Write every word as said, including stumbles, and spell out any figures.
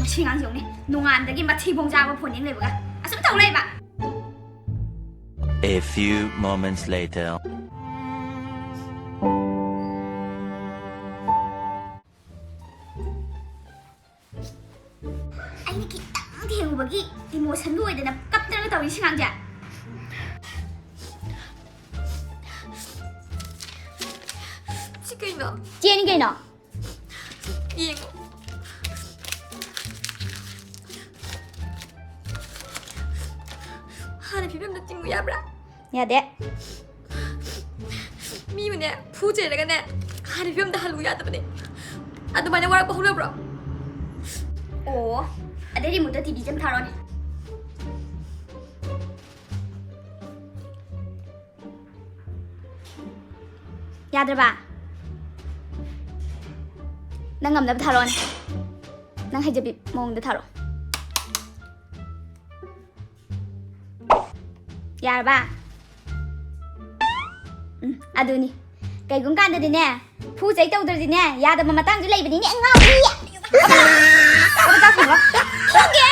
ꯁꯤ ꯑꯉꯥꯡꯁꯦ ꯌꯦꯡꯉꯨꯅꯦ, ꯅꯣꯡꯉꯥꯟꯕꯗꯒꯤ ꯃꯊꯤꯕꯣꯡ ꯆꯥꯕ ꯐꯣꯟ ꯌꯦꯡ ꯂꯩꯕꯒ ꯑꯁꯨꯝ ꯇꯧ ꯂꯩꯕ꯫ A few moments later. ꯑꯩꯅ ꯈꯤꯇꯪ ꯊꯦꯡꯉꯨꯕꯒꯤ ꯏꯃꯣꯁꯟꯗꯨ ꯑꯣꯏꯗꯅ ꯀꯞꯇꯅꯒ ꯇꯧꯔꯤ ꯁꯤ ꯑꯉꯥꯡꯁꯦ꯫ ꯁꯤ ꯀꯩꯅꯣ? ꯆꯦꯅꯤ ꯀꯩꯅꯣ? ꯌꯦꯡꯉꯣ꯫ ꯍꯥꯟꯅ ꯐꯤꯕꯝꯗ ꯆꯤꯡꯉꯨ ꯌꯥꯕ꯭ꯔꯥ? ꯌꯥꯗꯦ꯫ ꯃꯤꯕꯨꯅꯦ ꯐꯨ ꯆꯩꯔꯒꯅꯦ ꯍꯥꯟꯅ ꯐꯤꯕꯝꯗ ꯍꯜꯂꯨ ꯌꯥꯗꯕꯅꯦ꯫ ꯑꯗꯨꯃꯥꯏꯅ ꯋꯥꯔꯛꯄ ꯍꯧꯅꯕ꯭ꯔꯣ? ꯑꯣ, ꯑꯗꯩ ꯔꯤꯃꯣꯠꯇ ꯇꯤꯚꯤ ꯑꯃ ꯊꯥꯔꯣꯅꯦ꯫ ꯌꯥꯗ꯭ꯔꯕ? ꯅꯪ ꯉꯝꯅꯕ ꯊꯥꯔꯛꯑꯣꯅꯦ꯫ ꯅꯪ ꯍꯩꯖꯕꯤ ꯃꯑꯣꯡꯗ ꯊꯥꯔꯛꯑꯣ꯫ ꯌꯥꯔꯕ? ꯎꯝ, ꯑꯗꯨꯅꯤ꯫ ꯀꯩꯒꯨꯝꯕ ꯀꯥꯟꯗꯗꯤꯅꯦ, ꯐꯨ ꯆꯩ ꯇꯧꯗ꯭ꯔꯗꯤꯅꯦ, ꯌꯥꯗꯕ ꯃꯇꯥꯡꯁꯨ ꯂꯩꯕꯅꯤꯅꯦ, ꯑꯉꯥꯎꯕꯤ! ꯐꯨꯒꯦ!